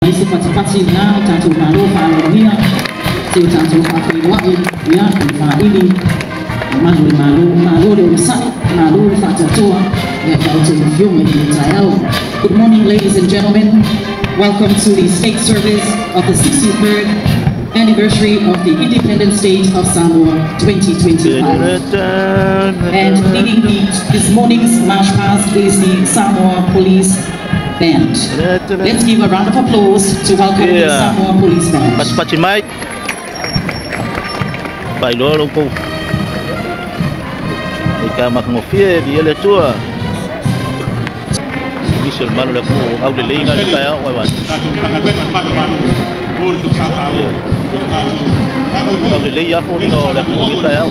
Mai se patipati na o tātou malo whaalologia, te o tātou whawhiwai, ia, i whaili, malo le malo, malo le olasai, malo le whaatatoa, ia ka o te fionga i le taeao. Good morning, ladies and gentlemen. Welcome to the state service of the 63rd anniversary of the Independent State of Samoa 2025. And leading this morning's march past is the Samoa Police Band. Let's give a round of applause to welcome the Samoa Police Band. Patipati mai. Faailoa loutou i ka makagofie i ele Atua nisi o le malu o le atunuu aulelei ga le taeao ai vai aulelei afoliga o le atunuu i taeao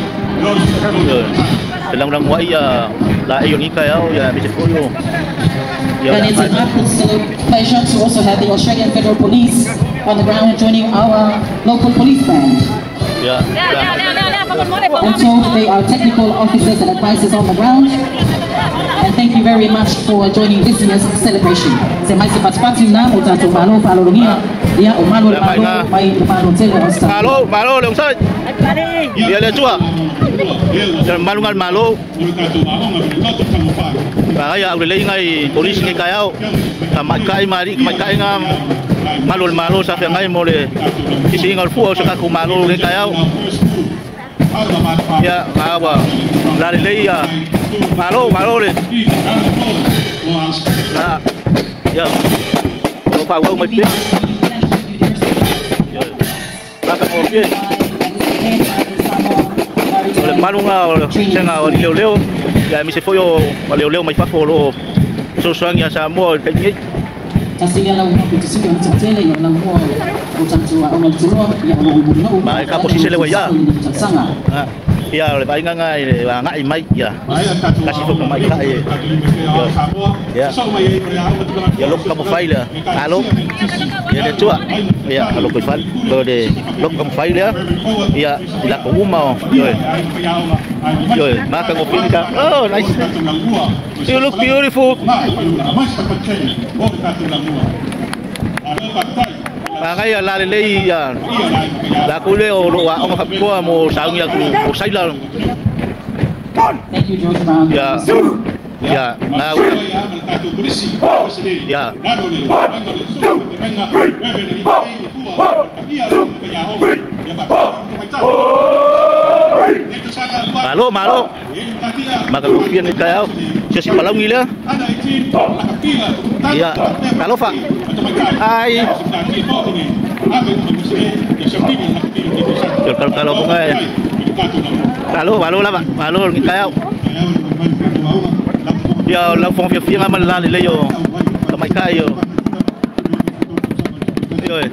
e lagolago ai ia laei o lenei taeao ia aemaise foi o ia And it's an absolute pleasure to also have the Australian Federal Police on the ground joining our local police band. Ia I'm told they are technical officers and advisors on the ground. And thank you very much for joining this year's celebration. Se mai se patipati na o tātou malo whaalologia, ia o malo le malo mai le malo tele o sa. Malo malo le ogasai ia le Atua ia malu ga le malo Pagaia aulelei gai polisi nei taeao tamaitai ma alii tamaitai ga malu o le malo sa feagai mo le sisiiga o le fua o se tatou malo lenei taeao ia a ua lalelei ia malo malo le a ia o faaauau mai pea ia matagofie o le maluga o le sega o leoleo ia aemaise foi o leoleo mai fafo o loo fesoasoani ia Samoa i le taimi nei. Tasi lea lau mua pito sili ona toatele ia o lau mua o tatou aoga le tuloa ia o loo mulinuu Ma e o kapo sise le uaia tausaga. Ia o le vaaiga ga i le agai mai ia tasi foi tamaitai e ia ia loku taumafai lea alo ia le Atua ia alofa ifale o le loku taumafai lea ia i latou uma o ioe ioe matagofie ni ta oh nice you look beautiful. Magaia lalelei ia lakou lea o loo aoga faapitoa mo saugi atu o saila Thank you, George Brown. Ia ia na ia malo malo matagofie lenei taeao se asi palauni lea ia talofa ai kalokalo kuga e malo malo lava malo lenei taeao ia o lau fofoga fiafiaga ma le lalelei o tamaitai o ioe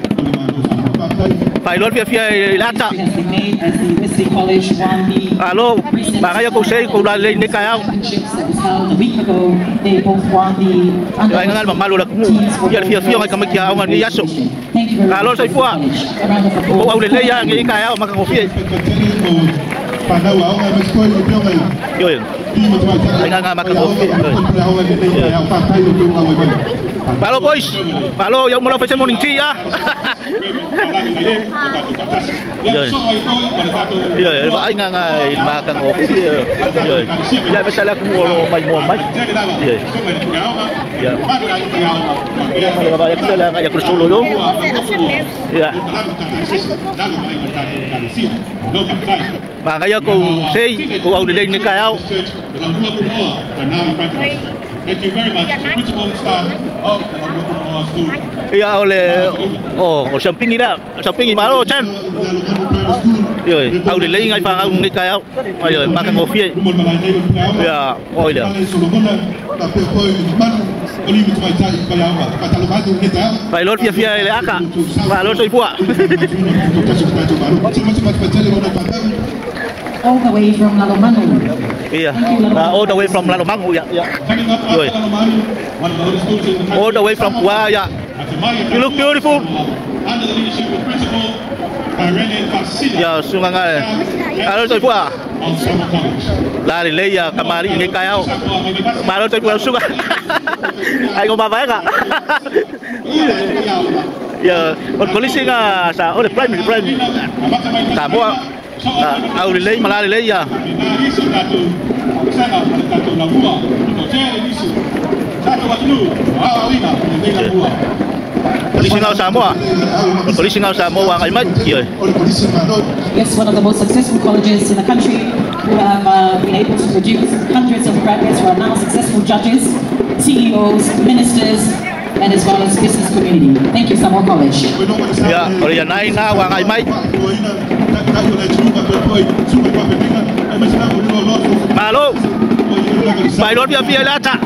faailoa le fiafia i le ata Has been made as the Wesley College won the alo recent magaia kou sei kou lalelei lenei taeao championships that was held a week ago. They both won the ia aiga le mamalu o le atunuu teams for ia le both fiafia girls o tamaiti and aoga the lenei boys aso division. Thank you very alo much, Wesley soifua College. A round of o applause. aulelei a lenei taeao matagofie ioe aiga ga matagofie ioe malo boys malo ia uma lau faise morning tea a ioe ioe vaaiga ga i le matagofie ioe ia aemaise le atunuu o loo maimoa mai ioe ia ma le vavaai atu lea le agai atu le solo io ia magaia kou sei kou aulelei lenei taeao. Ia o le o siampigi lea siampigi malo chan ioe aulelei gai fagau lenei taeao ioe matagofie ia oi lea faailoa le fiafia i le aka malo soifua. All the way from Lalomanu. Ia Thank you, Lalomanu. All the way from Lalomanu ia ia ioe all the way from Pua ia you look beautiful ia sugaga e alo soifua lalelei ia kamali'i lenei taeao malo soifua suga ai go mavaega. Ya, o polisi nga sa o le primary Samoa. Au le mala le ya. Polisi nga Samoa. Polisi nga Samoa ngai mai. Yes, one of the most successful colleges in the country who have been able to produce hundreds of graduates who are now successful judges, CEOs, ministers, and as well as business community. Thank you, Samoa College. Ya, ore ya nai na wa ngai mai. Malo. Pai lor pia lata.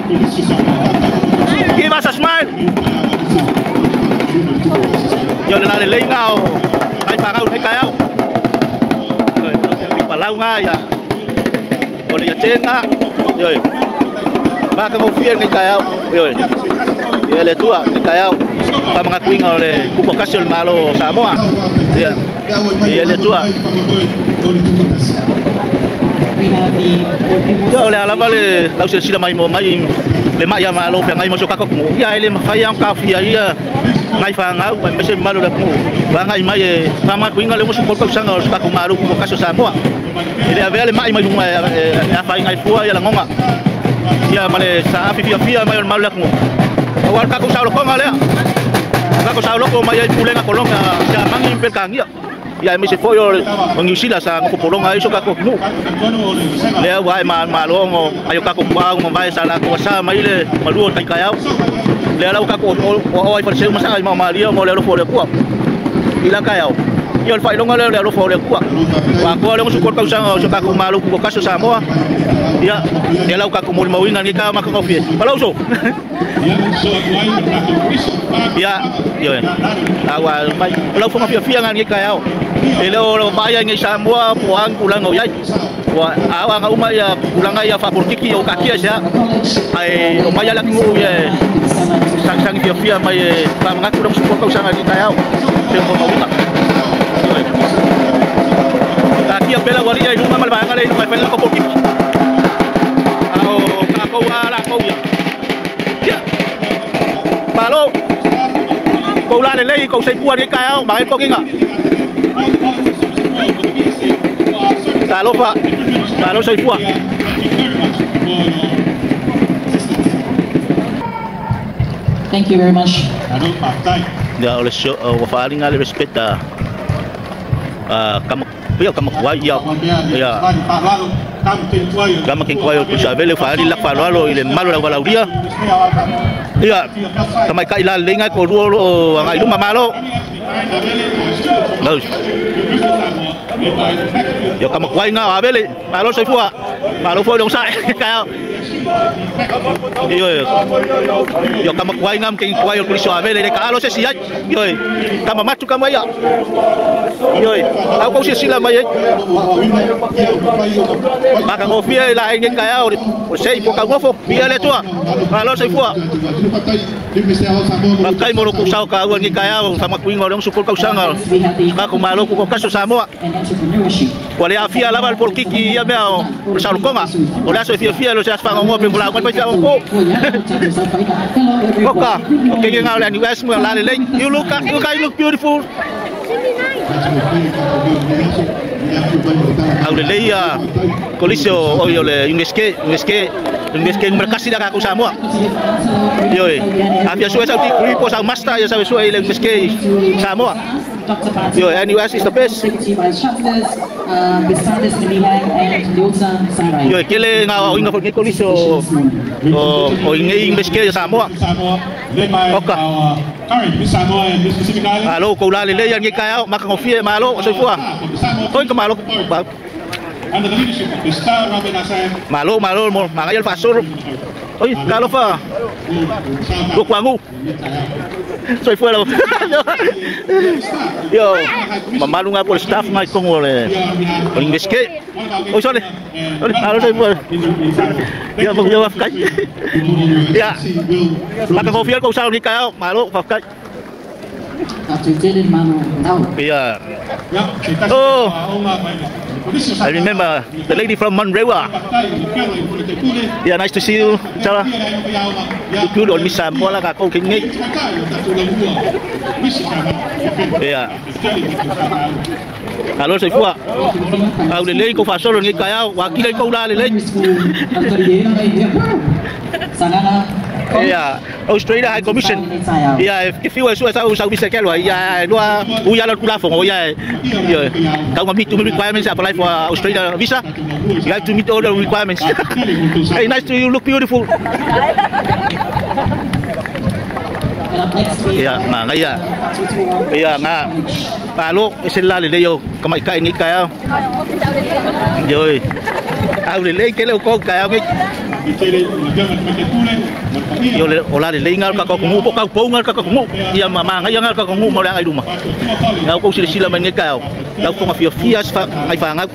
Give us a smile. Yo le la le ngao. Ai pa ngau kai au. Palau nga ya. Ore ya tenga. Yo. Ma ka mo fia ngai kai au. Yo. Ia le tua ke kai au. Pa mga kuinga o le kupo kasi o le malo Samoa. Ia. Ia le tua. Ia o le alava le lau sila mai mo mai le mai ia malo pe ngai mo so kako mo. Ia ele mawhai ang ka fia ia ngai whangau mai mese malo le mo. Wa ngai mai e pa mga kuinga le mo so kolpa usanga o so kako malo kupo kasi o Samoa. Ele avea le mai mai lunga e a whai ngai fua ia la ngonga. Ia male sa afi fia fia mai o le malo le mo. Awal kako sa lokonga lea. Kako sa loko mai ai pulenga kolonga sa mangi pelkangia. Ia me se foi o New Zealand sa ngopolonga iso kako nu. Lea wa ma malongo ayo kako pau mo vai sa la ko sa mai le maluo tai kai au. Lea lau kako o ai farse ma sa ma malia mo le lo fo le kua. Ila kai au. Ia le failonga le lo fo le kua. Wa ko le mo su ko sa o kako malu ko kaso Samoa. Ia ia lau kako mo mauinga ni ka ma ko fie. Palauso. Ia ia awa mai lau fo ma fia ngai kai au. Ele o mai ngai Samoa po ang kulang o yai. Wa awa nga uma ia kulanga ia fa portiki o kakia sia. Ai o mai ala ngu ia sang sang fia fia mai pa mga kulang su ko sa ngai kai au. Pe ko mauinga. Kakia pela wali ai luma mal banga le mai pela ko portiki. Ao ka ko ala ko ia. Malo. Ko la le lei ko sei pua ni kai au mai ko kinga. Talofa, talo sei pua. Thank you very much. Ya ole sho o faringa le respeta. Kama pia kama kwa ya. Ya. Kama kin kwa yo kusavele fari la falalo ile malo la valauria. Ia tamai kai la lenga ko ruo o ngai luma malo. Yo kama kwai nga avele malo sei fua. Malo foi dong sai kai. Yo yo kama kwai ngam king kwai o kuliso avele le ka alo se sia. Yo kama matu kama ia. Yo au ko sila mai. Maka ngofia la ngai kai au o sei po ka ngofo bia le tua. Malo sei fua. Makai mo ko sa ka au ngai kai au sama kuinga le sukul ka usanga. Ka ko malo ko kaso Samoa. Wale afia lava por kiki ia mea o salkonga. O la so fia fia lo se asfa ngo pe bula ko pa ko. Oka, okay nga le ni wes mo la le. You look you guys look beautiful. Au le leia kolisio o yo le ingeske merkasi da ka Samoa. Yo afia sue sa ti po sa master ya sa sue le ingeske Samoa. Yo, NUS is the best. Yo, kele nga o inga ko kolisio o inge ingeske Samoa. Oka. Alo ko la le le yang kai au maka ngofie malo so fua. Oi ko malo. Malo malo mo mangayal fasur. Oi kalofa. Ko kwangu. Soy fuera. Yo, mamalu nga po staff nga itong ole. Ingeske. Oi sorry. Sorry, alo soy fuera. Ya mo yo afkai. Ya. Maka ngofie ko sa ni kayo malo afkai. Iya. Oh. I remember the lady from Monrewa. Yeah, nice to see you, Sarah. Good on Miss Samoa ka ko kingi. Yeah. Alo sai fua. Au le lei ko fa solo ni kaya wa ki le ko la le lei. Yeah, Australia High Commission. Yeah, if you were so so Mr. Kelwa, yeah, no, we are not for yeah. Yeah. Kau meet the requirements apply for Australia visa. You have to meet all the requirements. Hey, nice to you, look beautiful. Yeah, nga ya. Yeah, nga. Palo isila le yo kamai kai ni kaya. Rồi. Au le le ke le ko kaya ngi. Yo le ola le ngal ka ko ngu po ka po ngal ka ko ngu. Ia mama ngai ngal ka ko ngu mo le ai luma. Ngau ko sila sila mai ngi kaya. Lau ko ngafia fia fa ai fa ngau.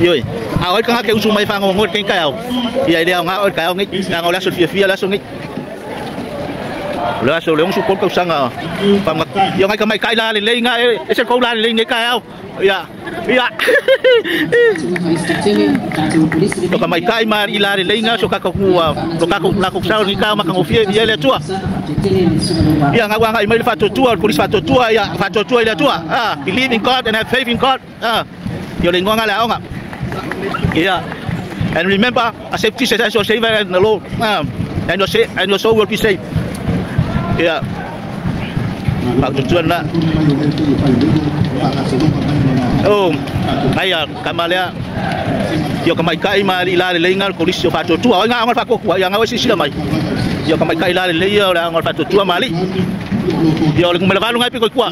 Yoi. Au ka ke usu mai fa ngo ngo ke kaya. Ia le nga oi kaya ngi. Ngau la so fia fia la so ngi. La so leong su ko sanga. Pam yo ngai ka mai kai la le le ngai e se ko la le ngi kaya. Ya. Ya. To ka mai kai ma ila le lenga so ka ko to ka ko la ko sa ni ka ma ka ngofie ia le tua. Ya nga wa ngai mai fa to tua ko fa to tua ya fa to tua ile tua. Ah, believe in God and have faith in God. Ah. Yo le ngonga le onga. Yeah. And remember, accept Jesus as your savior and the Lord. And your soul will be saved. Yeah. Pak tujuan lah. Oh, ayah kamalia. Yo kamai kai ma ila le ngal kolis yo fa tua nga ngal fa ko yang awes sila mai. Yo kamai kai la le yo la ngal fa tua mali. Yo le ngumela valu ngai pi ko kua.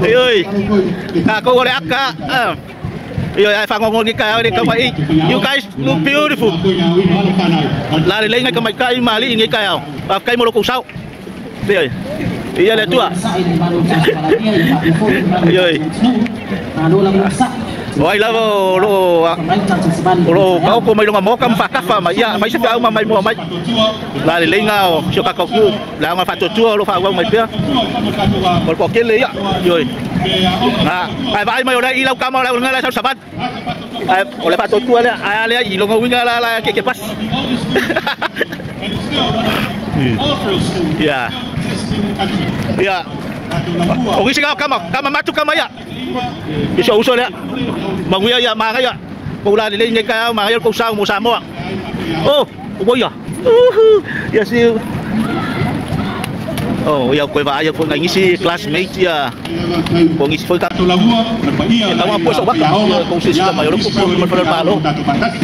Oi. Ka ko le akka. Yo ai fa ngongo ni kai ni kamai. You guys look beautiful. La le ngai kamai kai mali ngai kai au. Kai mo lo ko sao. Đây. Iya le tua. Oi. Oi la lo lo kau ko mai longa mo kam fa ka fa ma ia mai se fa ma mai mo mai. La le ngao so ka ko ku la nga fa to tua lo fa wa mai pia. Ko ko ke le ya. Oi. Na, ai vai mai ora i lau ka ma la nga la sa sabat. Ai o le fa to tua le ai le i longa winga la la ke ke pas. Ya. Ya. Ogi sing kama kama matu kama ya. Iso uso le. Manguya ya ma ya. Ko la le ngai ka ma ya ko sa mo sa mo. Oh, bo ya. Ya si. Oh, ya ko ba ya ko ngai si classmate ya. Ko ngi foi ka. Ya ka po so ba ko si sila ma yo ko ko ma pa lo.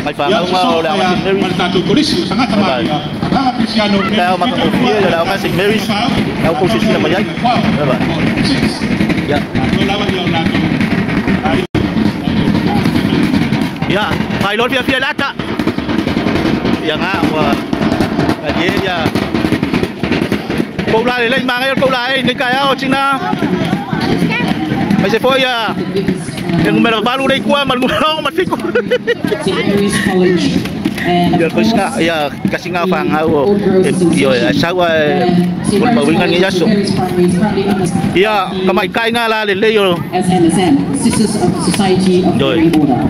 Mai fa ma o la ma Mary. Kaya makakofia ya la St. Mary's. Kau ko si sila mayay. Ya. Ya, pilot via via lata. Ya nga wa. Ya. Câu la lên mang cái câu la ni kaya o china. Mai se foi ya. Yang mera balu dei kuah mal ngurong mat fiku. Ya kos ka ya kasi nga fa nga o yo sawa kung bawingan niya so. Ya kamay kai nga la le yo. Sisters of Society of the Order.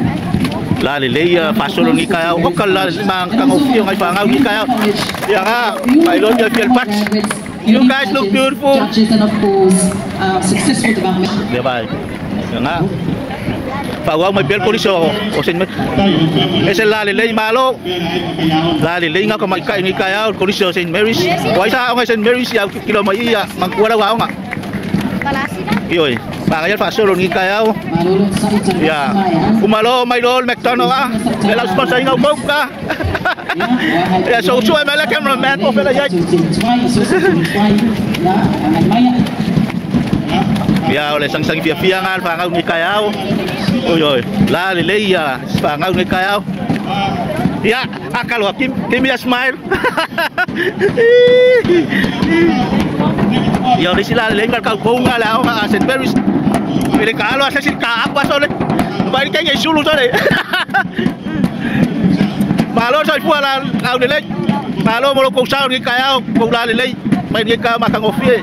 La le ya pasolo ni kaya o kala mang kang ofio ngai fa nga ni kaya. Ya nga pilot ya fiel patch. You guys look beautiful. Judges and of course successful development. Bye. Ya nga. Pawang may bel police o sen ese la le lei malo la le lei nga ka mai kai ni kaya police o St. Mary's wai sa nga St. Mary's ya kilo mai ya mangkuara wa nga Yoi ba ya fa solo ni kaya ya umalo mai lol McDonald ah le la sponsor nga mo ka ya so so mai la camera man po fela ya ya ole sang sang fia fia nga fa nga ni kaya. Oi oi, la le le ya, fa ngau ni kaya. Ya, akalo kim kim ya smile. Ya le sila le ngal ka ko nga la nga St. Mary's. Le ka lo asa ka apa so le. Ba ni kai sulu so le. Malo sai fu la ngau le le. Malo mo lo ko sa ni kaya ko la le le. Mai ni ka ma ka ngofie.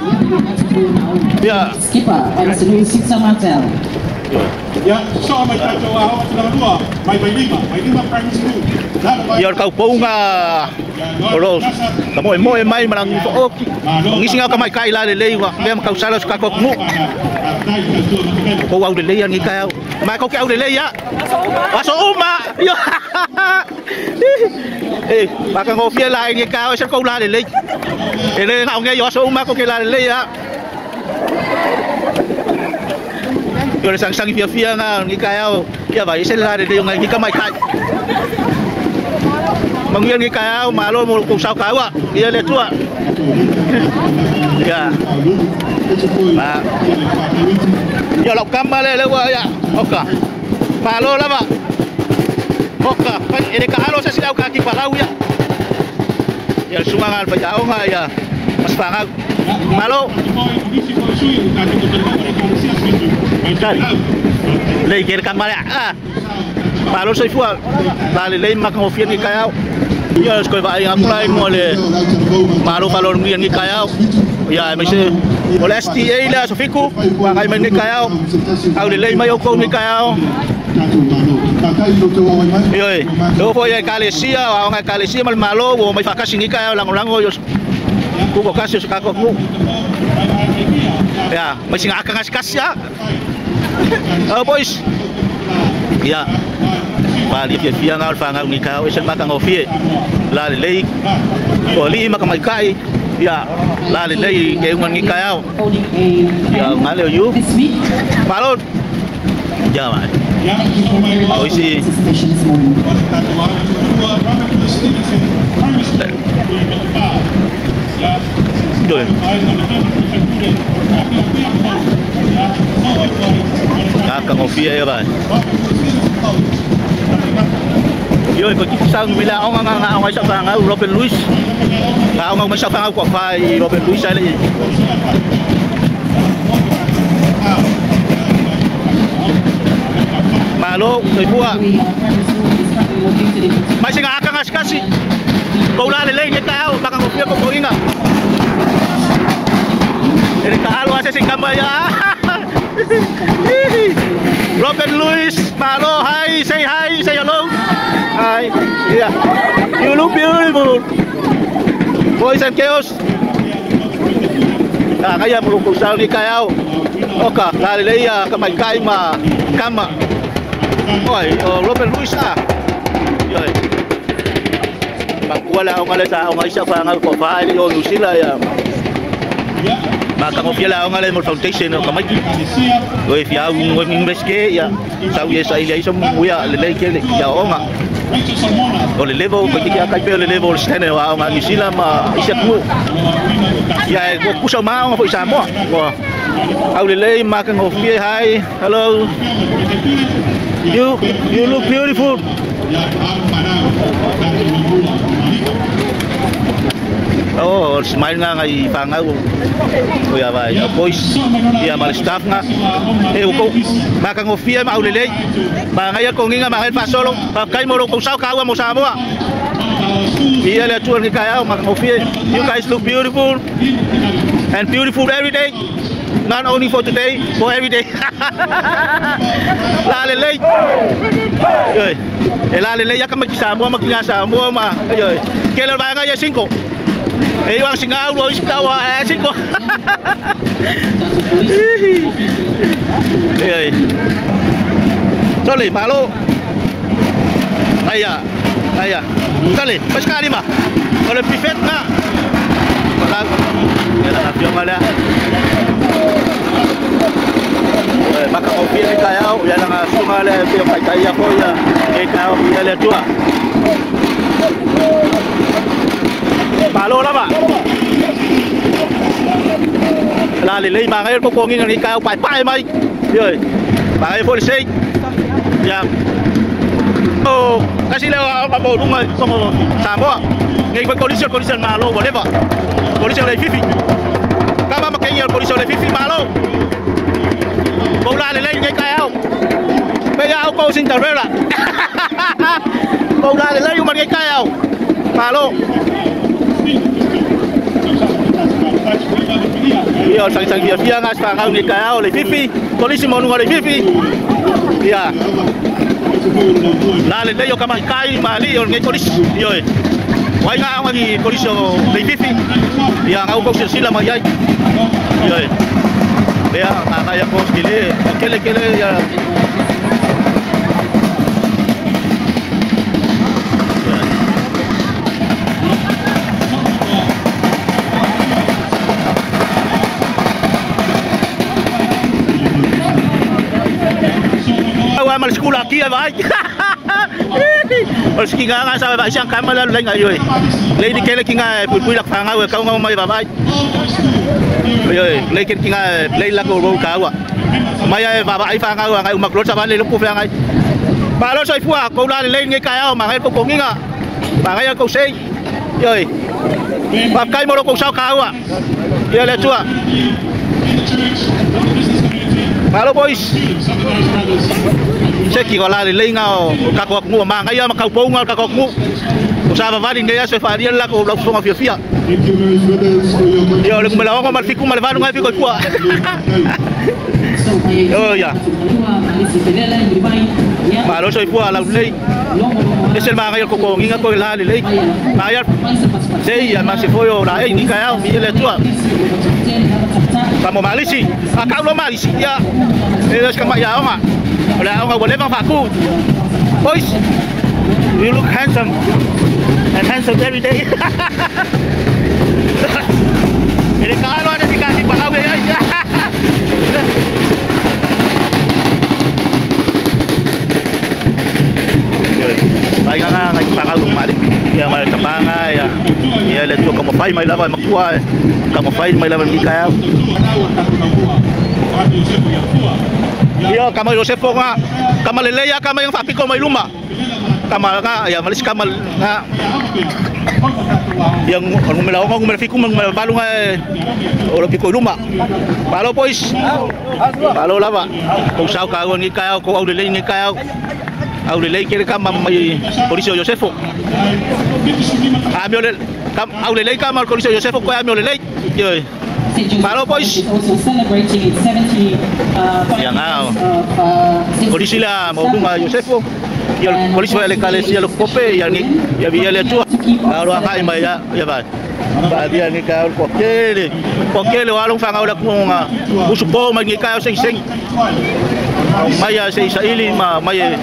Ya. Skipper Emerson Sitsa Martel. Ya, so mai tatou a o mai mai lima, mai lima primary school. Ia o kauponga o lo ka moe moe mai malangi fo oki. Ngisi ngau ka mai kai la le lei wa mea makau sala su kako mu. Ko au le lei ngi kai au. Mai ko ke au le lei ya. Aso uma. Yo. Eh, ba ka ngofia la ngi kai au se ko la le lei. E le ngau nge yo aso uma ko ke la le lei ya. Yo le sang sang fia fia nga ngi kai au. Ia vai se la le lei ngi ka mai kai. Manguia ngi kai au malo mo ko sao kai wa. Ia le tua. Ya. Ma. Ia lau kama le le wa ya. Oka. Malo lava. Oka. Ele ka alo sa sila ka ki palau ya. Ya sunga ngal pa ya nga ya. Mas pangag. Malo. Le ke kama le. Ah. Malo sai fua. La le le mak ngofia ngi kai au. Ia skoi va ai ngapulai mo le malo malo ngi ngi kai au. Ya me se o le STA le Sofiku wa ngai mai ngi kai au. Au le le mai o ko ngi kai au. Oi, lo foi ai kalesia, wa ngai kalesia mal malo wo mai fakasi ngi kai au lango lango yo. Ku ko kasi su kako ku. Ya, mai singa akang kasi ya. Oh boys. Ya. Pali fia fia ngau fa ngau ni kau esen maka ngofie. La le lei. O li maka mai kai. Ya, la le lei ke ngan ngi kai au. Ya, ngale yu. Malo. Ya, ma. Oi si. Rồi. Kaka ngofia ya ba. Yo ko ki sang mila ong nga nga ong sa nga Robin Luis. Nga ong sa nga ko fa Robin Luis ale. Malo sai bua. Mai singa aka ngas kasi. Ko la le le ngi tao baka ngofia ko inga. Ele ka alo ase sing kamba ya. Robin Luis, malo, hi, say hello. Hi, yeah. You look beautiful. Boys and girls. Ah, kaya mo kung saan ni kayo. Oka, lalileya, kamay kai ma, kama. Oy, Robin Luis ah. Yoy. Magwala ako nga sa ako nga isa pa nga ko pa yo sila ya. Makangofia la nga le mo foundation no kamay. Oi fia un inglés ke ya. Sau ye sai le so muya le le ke ya onga. O le level ko ki ka pe le level stand wa nga sila ma isa ku. Ya ko kusa ma nga fo isa mo. Au le le makangofia hi. Hello. You look beautiful. Oh, smile nga ngay pangaw. Kuya ba, boys, iya mal staff nga. Eh ko makangofia maulele. Mangaya ko nginga mangay pasolo, kay mo kung sao kawa mo sa mo. Iya le tuan ni kaya makangofia. You guys look beautiful and beautiful every day. Not only for today, for every day. La lele. Yoy. La lele ya kami sa mo magkinga mo ma. Yoy. Kailan ba nga ya 5? Eh wang singaw lo istawa 5. Yoy. Sorry, malo. Aya. Aya. Sorry, paskali ma. Ole pifet na. Wala. Ya la fiong ala. Maka kopi ni kaya, ya lang sunga le pio kai kaya ko ya, eh kaya ya le tua. Malo la ba. La le le ma ngai ko ko ngi ni kaya pai pai mai. Yoi. Ma ngai 46. Ya. Oh, kasi le ba bo lungai so mo Samoa. Ngai ko condition malo whatever. Condition le fifi. Kama makaya condition le fifi malo. Bầu la lên ngay cái không? Bây giờ ông cô xin tàu rêu là. Bầu la lên mình ngay cái không? Mà luôn. Ia sang sang fia fia ngas fangau ni kaya le fifi polisi mo nunga le fifi ia la le le yo kama kai mali yo ngai polisi yo wai nga ngi polisi le fifi ia ngau ko sila mai ai yo ya nga ya ko kile kele kele ya mal sekolah ki vai. Ol ski nga sa vai siang kamala lai ngai yoi. Lei di kele ki nga pui pui lak fanga kau ngau mai vai. Yoi, lei ki nga lei lak ro ka wa. Mai ai va vai fanga ngai umak lo sa vai lei ku fanga ngai. Ba lo soi fua ko la lei ngai ka ma ngai ko ko ngi nga. Ba ngai ko sei. Yoi. Ba kai mo ro ko sa ka wa. Ye le tua. Hello boys. Seki ko la le nga o ka ko ngu ma ngai ma ka po nga ka ko ngu. O sa va vali ngai so fa ria la ko la fonga fia fia. Yo le kumela ngo mal fiku mal va ngai fi ko kwa. Yo ya. Ma lo soi fua la lei. Es el ma ngai ko ko ngi ko la le lei. Ma ya sei ya ma se foi o la ei ni ka mi le tua. Kamu malisi, akau lo malisi ya. Eles kama ya onga. Ola onga boleh bang faku. Boys, you look handsome and handsome every day. Ini kalau ada dikasih bau ya. Baik nga ngai pangau mari. Ya mari tapanga ya. Ya le tu kamu fai mai lava makua. Kamu fai mai lava ni kaya. Ya kama Josefo nga kama leleya kama yang fapiko mai luma. Kama nga ya malis kama nga. Yang ngumela ngo ngumela fiku ngumela balu nga olo piko luma. Palo boys. Palo lava. Kau sao ka ni kaya ko au lele ni kaya. Au lele kere kama mai Coliseo Josefo. Amio le au lele kama Coliseo Josefo ko amio lele. Yo. Palo boys. Ya ngao. Polisi la mo lunga Josefo. Yo polisi le kale sia lo kope ya ni ya vi le tua. Alo ai mai ya ya vai. Ba dia ni ka ko kele. Ko kele wa lo fanga la ku nga. Usupo mai ni ka sing sing. Maya se Israeli ma maya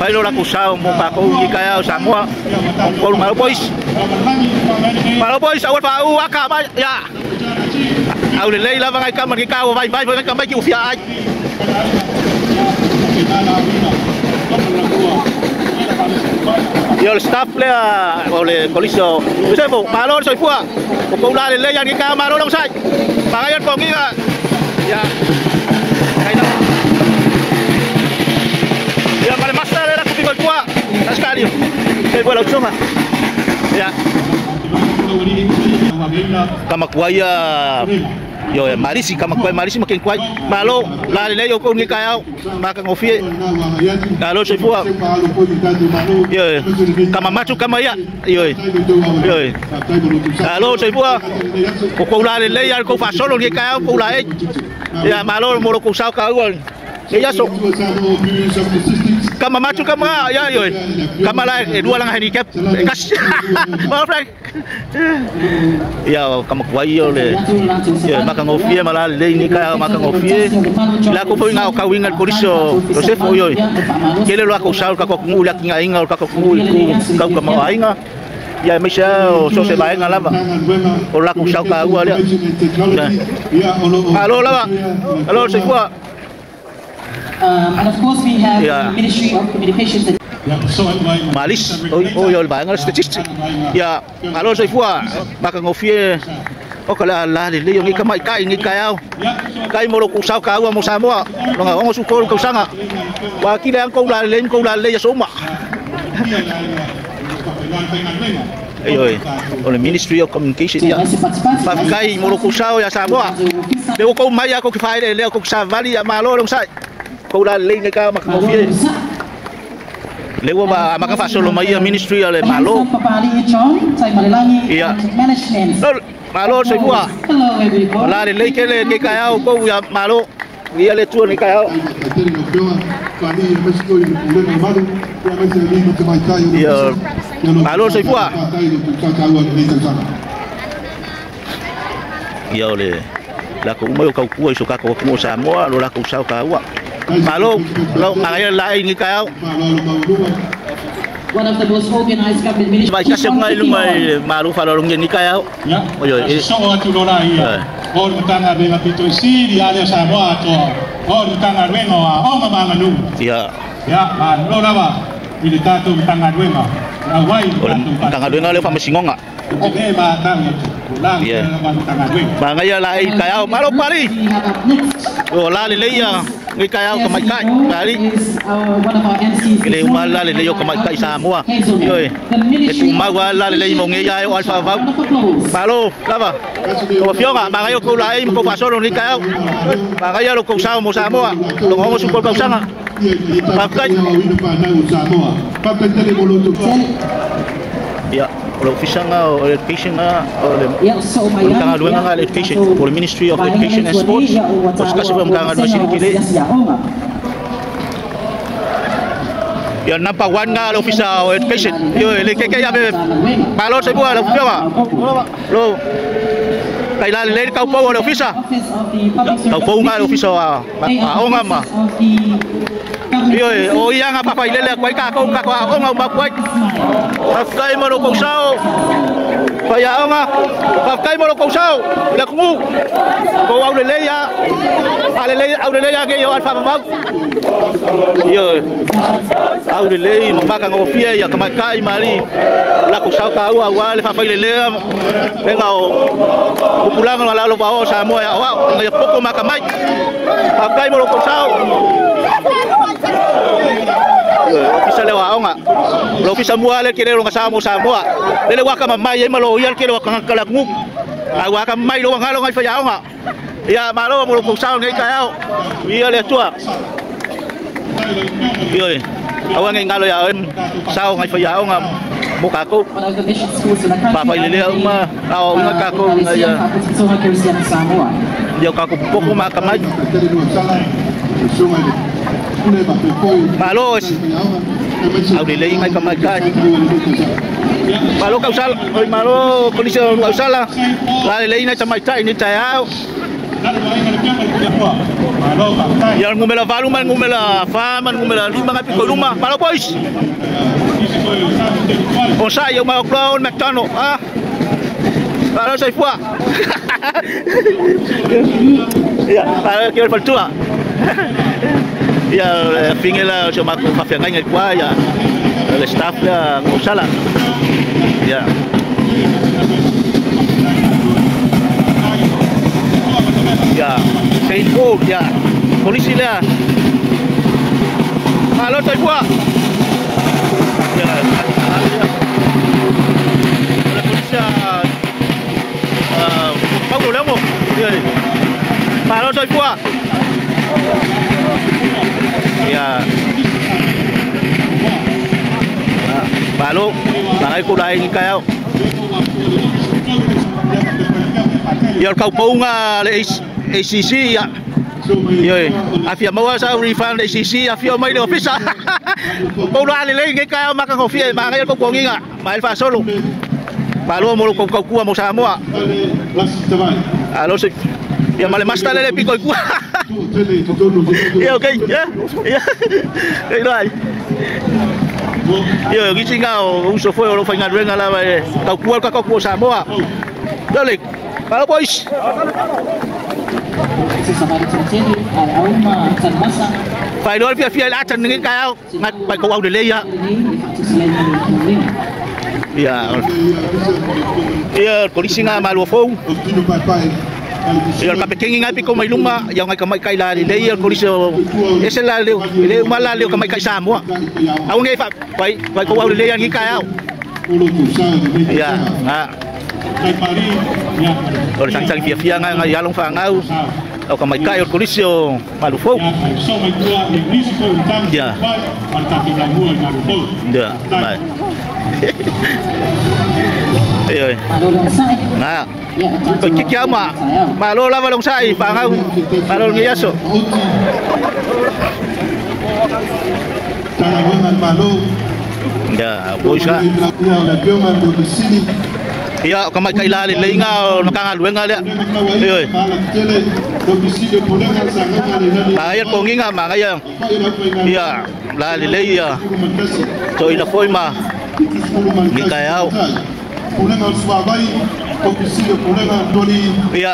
bailo la kusao mo pa ko ni kaya Samoa ko malo boys malo boys awal pa u aka ba ya au le lei la va ngai ka man ka vai vai vai ka mai ki ufia ai yo el staff le o le colisio Josefo malo soy fua ko la le lei ni ka malo long sai pa ngai ko ngi ya. Ya vale más tarde era contigo el cuá. Ascario. Se fue la uchoma. Ya. Kamakuaya. Yo marisi kamakuaya marisi makin kuai. Malo la le yo con ni kaya maka ngofie. Malo se fue. Yo kama machu kama ya. Yo. Yo. Malo se fue. Ko la le ya ko fa solo ni kaya ko la e. Ya malo moro ko sao ka igual. Ya so. Kama machu kama ya yo. Kama la dua lang handicap. Kas. Maaf lang. Ya kama kuai yo le. Ya maka ngofie malah le ni ka maka ngofie. La ko foi nga ka wingal polisio Josefo yo. Kele lo ako sao ka ko ngula kinga inga ka ko ngul ku ka kama ainga. Ya me sa so se va nga lava. O la ko sao ka ua le. Alo lava. Alo se fua. And of course we have the Ministry of Communications. Malis, oh yo ba nga statistic. Ya, alo soy fua, maka ngofie. O kala la le yo ngi kama kai ngi kai au. Kai mo ro ku sao ka mo Samoa. Longa ngo su ko ko sanga. Wa ki le ko la le ko la le ya soma. Ayo, o le Ministry of Communication ya. Pa kai mo ro ku sao ya Samoa. Le ko mai ya ko ki fai le ko sa vali ya malo long sai. Kau la le ngai ka maka ngofie. Le ua makafaasolo mai ia ministry a le Malo. Ia malo soifua. La lelei kele ke kaeao kou ia malo. Ia le Atua ni kaeao. Ia malo soifua. Ia o le lakou uma i o kaukua i so kakou atunuu o Samoa lo lakou sao taua. Malo lo magaia laei ni kaeao. One of the most organized government ministries. Vai kasi ngai lunga i malo faalalogia ni kaeao. Ia, sosoo atu lola ia. O le Matagaluega pito i sili ale o Samoa atoa. O le Matagaluega o Aoga ma Aganuu. Ia. Ia, malo lava i le tatou Matagaluega. Auai le O le Matagaluega lea o Faamasinoga. Le matagi atu. Ia. Magaia laei kaeao. Malo pali. O la lelei ia ngai kaeao tamaitai. Pali. Le uma la lelei o tamaitai Samoa. Ioe. E tumau a la lelei mo ngeia e o alfa vau. Malo, lava. O afioga, magaia kou laei ma kou faasolo ni kaeao. Magaia lo kou sao mo Samoa. Lo hongo su kou kausaga. Faafetai. Ia, o le ofisa nga o education nga o le Matagaluega nga le education o le Ministry of Education and Sports o se tasi foi o Matagaluega sili tele. Ia number 1 nga le ofisa o education. Ioe le keke ia me malo soifua le afioga. Lo kai la le kaupou o le ofisa. Kaupou nga le ofisa o aoga ma. Ioe o ia nga papailele koe kakou ka aoga o makuai. Faafetai mo lo kou sao. Pai aoga, faafetai mo lo kou sao. Le atunuu. Kou aulelei ia. Alelei aulelei ia ke o alfa mamau. Ioe. Aulelei ma makagofie ia tamaitai ma alii. La kou sao taua aua le faafailelea lega o pupulaga ma lalo vaoa o Samoa e aoao ina ia poko makamai. Faafetai mo lo kou sao. Ofisa le o aoga. O le ofisa mua le kele o longa sao mo Samoa. Lele ua akamamai ai ma lo ia le kele o tagata le atunuu. A ua akamamai lo galo ngai faiaoga. Ia malo mo lo kou sao nei kaeao. Ia le Atua. Ioe. Aua nei galo ia oe sao ngai faiaoga mo kakou. Faafailelea uma aoaoina kakou ina ia ia o kakou poko ma akamai. Malo aulelei ngai tamaitai. Malo kausala, oi malo polisi o kausala. La lelei ngai tamaitai ni taeao. Ia ngumela 8 ma ngumela 4 ma ngumela 5 ngai piko i luma. Malo boys. O sa ia ma Clown McDonald ah. Malo soifua. Ia, malo ke o le faletua. Ia finge la o si o matou faafeagaiga i tua ia le staff lea gausala. Ia. Ia, Saint Paul, ia, polisi lea. Malo soifua. Ia, le polisi Paulo Leomo. Ia, malo soifua. Ia. Malo, magai kou laei ni kaeao. Ia o le kaupouga le ACC ia. Ioe, afia maua sau refund ACC afio mai le ofisa. Pou la lelei ngai kaeao makagofie magaia le poupogiga ma ai le faasolo. Malo mo lo kou kaukua mo Samoa. Alo se ia ma le master le piko i kua. Ia okay, ia. Ia. Ei lai. Ia gisi nga o uso foi o lo faigaluega lava e kaukua le kakauku o Samoa. Ia le. Malo boys. Faailoa le fiafia i le ata ni kaeao ngai pai kou aulelei ia. Ia ia polisi nga malua fou. Ia le kapekeni ngai piko mai luma ia ngai tamaitai la lelei ia le polisi o ese la leo le uma la leo tamaitai Samoa. Au nei fa pai pai kou aulelei ia ni kaeao. Ia nga. O le sagisagi fiafia ngai ngai alo ma fanau. O ka mai kai o kolisi o Malufou. Ya. Ya, mai. Oi. Na. Ko ki kia ma. Malo lava long sai pa ngau. Malo ngi aso. Ya, boisa. Ia ka mai kai la le leinga o ka ngaluenga le. Oi. Ai ko nginga ma ngai. Ia la le le ia. To ina foi ma. Ni kai au. Ia.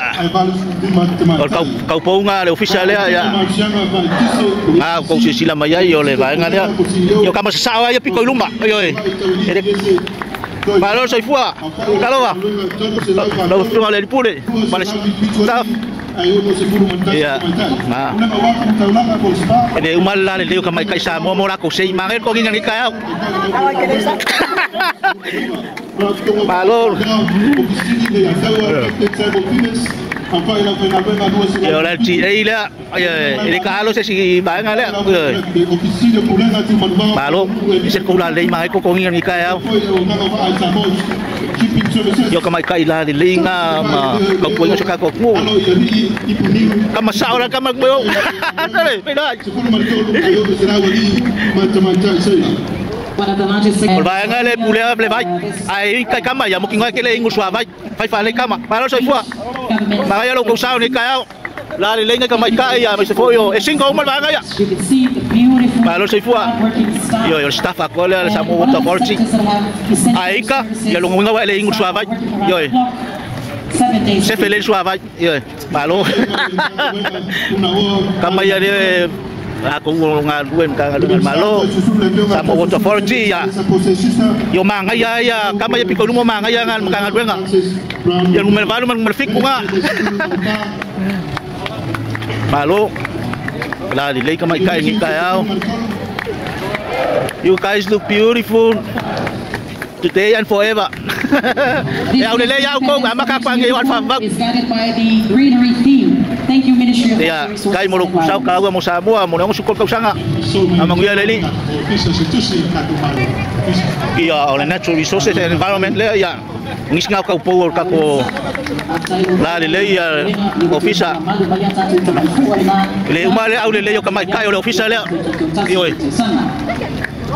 O kau ponga le ofisa le ia. Ah ko si sila mai ai o le vaenga le. Io ka ma sa ai piko luma. Oi oi. Malo soifua. Kalova. Lo tunga le pule. Male staff. Ia. Ma. Ene umala le leo ka mai kai sa mo mo la ko sei mange ko nginga ni kai au. Malo. Yo la ti ei la. Ele ka alo se si vaenga le. Malo, se ko la lei mai ko ko nginga ni kai au. Yo ka mai kai la le leinga ma ka ko inga ka ko ku. Ka ma sa ora ka ma ko. Sale, pe la. Vaenga le pule le vai. Ai kai kama ya mo kinga ke le ingu sua vai. Fai fa le kama. Malo soifua. Ma ya lo ko sa ni kai au. La le leinga ka mai kai ya me se foi o. E cinco uma vaenga ya. Malo soifua. Yo yo staff a ko le sa mo water authority. Ai ka ya lo ngunga wa le ingu sua vai. Yo. Se fele sua vai. Yo. Malo. Kama ya le aku ngaluen ka ngaluen malo sama water authority ya yo manga ya ya kama ya piko lumo manga ya ngal ka ngaluen nga ya numero valu man numero fiku nga malo la lei kama kai ni kai au. You guys look beautiful today and forever. Ya ule ya ko amaka kwa ngi alfa ba is guided by the greenery theme. Thank you Ministry of Ya kai mo ko sa ka mo sa mo mo nang sukol ka sanga. Amang ya leli. Ia o natural resources and environment le ya. Ngis ngau ka po ka ko la le ya ofisa. Le umale au le yo ka mai kai o le ofisa le. Oi.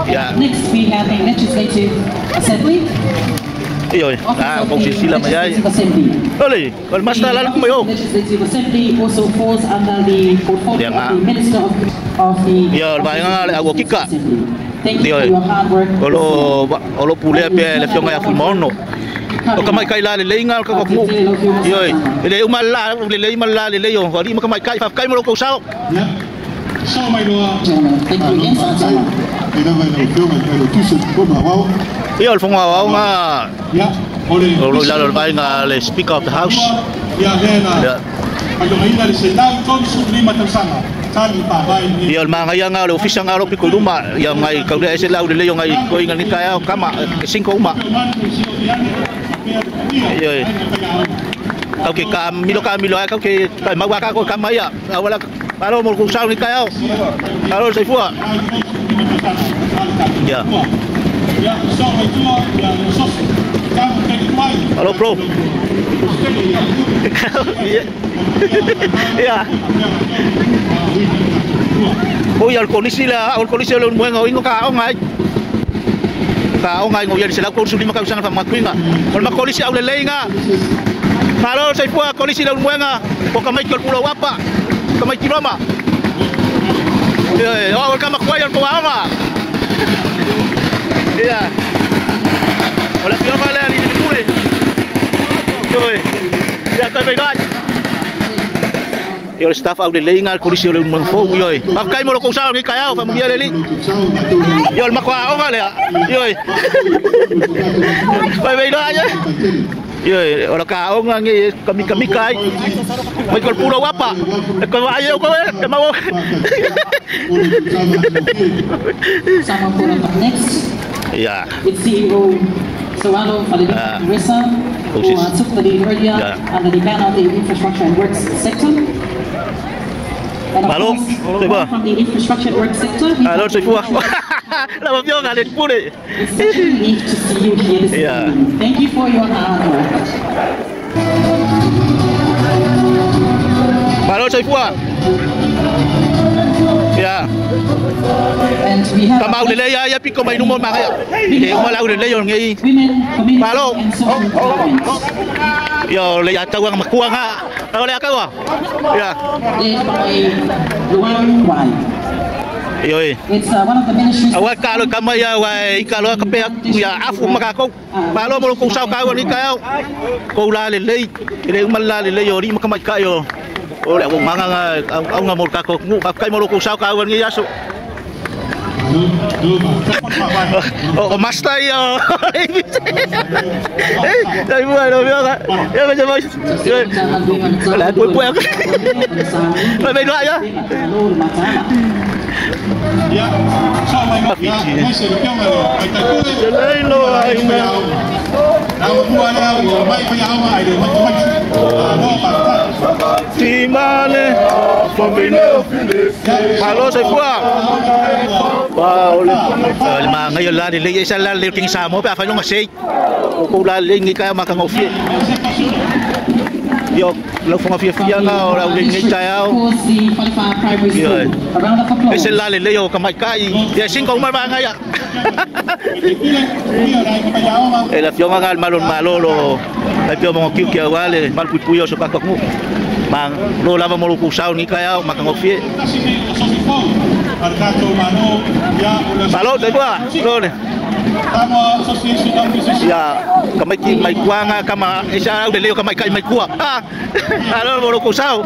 Ya. Next we have a legislative assembly. Oi, ah, kung sila mayay. Ole, kol master lalo ko mayo. Legislative Assembly also falls under the portfolio of the Minister of the Yo, ba nga awo kika. Thank you for your hard work. Olo olo pule pe le fionga ya fumono. O kamai kai la le leinga ka ko. Oi, le umala le leimala le leyo, ori ma kamai kai fa kai mo ko sao. So mai loa. Thank you again, sir. Ia o fonga au nga. Ya, ole. O lo la vai nga le Speaker of the House. Ya lena. Ya. Ia o manga ia nga le ofisa nga lo piko luma ia ngai kau le ese lau le leo ngai ko inga ni kai kama cinco uma. Ia. Kau ke ka milo kau ke kai mawa ka ko kama ia. Wala malo mo ko sa ni kai au. Malo soifua. Ya. Halo bro. Ya. Oi al kolisi la, al kolisi le muenga ingo ka ongai. Ka ongai ngo ya sela ko sulima ka usanga fa makuinga. Ol makolisi au le leinga. Malo soifua kolisi le muenga, ko ka mai ko pulo wapa. Ka mai kiroma. Eh, oh ka makuai al ko ama. Ya. Hola, fiona le ali pule. Oi. Ya kai bai. Yo staff au le leinga kolisi le mun fo oi. Pa kai mo ko sa ni kai au fa mo le li. Yo ma kwa onga le. Oi. Bai bai la ye. Yo ora ka onga ngi kami kami kai. Mai ko puro wapa. Ko ai ko ke mau. Sama up next. Yeah. With CEO Soano Falelima Resa, who took the lead earlier under the banner of the Infrastructure and Works sector. Malo, soifua. From the infrastructure work sector, we Alo, soifua. Lau Afioga le Pule. It's such a relief to see you here this Yeah. evening. Thank you for your hard work. Malo, soifua. Ya. And we have Kamau le ya ya piko mai numo ma ya. E uma lau le yo ngi. women, community, Malo. and social empowerment. Yo le ya tau ang makua nga. Au le akawa. Ya. Led by Luan Wai. Yo e. It's one of the ministries. Awa ka lo kama ya wa i ka lo ka pe ya afu maka ko. Malo mo ko sao ka ni ka ko la le le. Le uma la le le yo ri maka mai ka yo. O le au manga nga au nga mo ka ko ngu ka kai mo ko sao ka ni aso. O master yo. Eh, dai mua lo veo ka. Ya me mai. La pue pue. Mai mai ya. Ia, sao mai ia, mai se le pionga le, ai tai kule. Lei lo ai na. Na mua le au, mai mai au mai le, mai mai. No pa ta. Ti male. Malo soifua. Wow, le ma ngai la le le sa la le king sa mo pa fa longa sei. Ko la le ngi ka ma ka ngofie. Yo, lau fonga fia fia nga o lau le ngi tai au. Of course, the Falefa Primary School. Yeah. A round of applause. E se la le le yo ka mai kai. Ya sin ko ma ba nga ya. E la fionga nga malo malo lo. Ai pio mo kiu kia wale mal pui pui o so pa ko ngu. Ma lo lava mo ku sau ni kai au ma ka ngofie. Malo te kwa. Lo ne. Ya, kamai ki mai kuanga kama esa au le leo kamai kai mai kua. Ah, alo mo ku sau.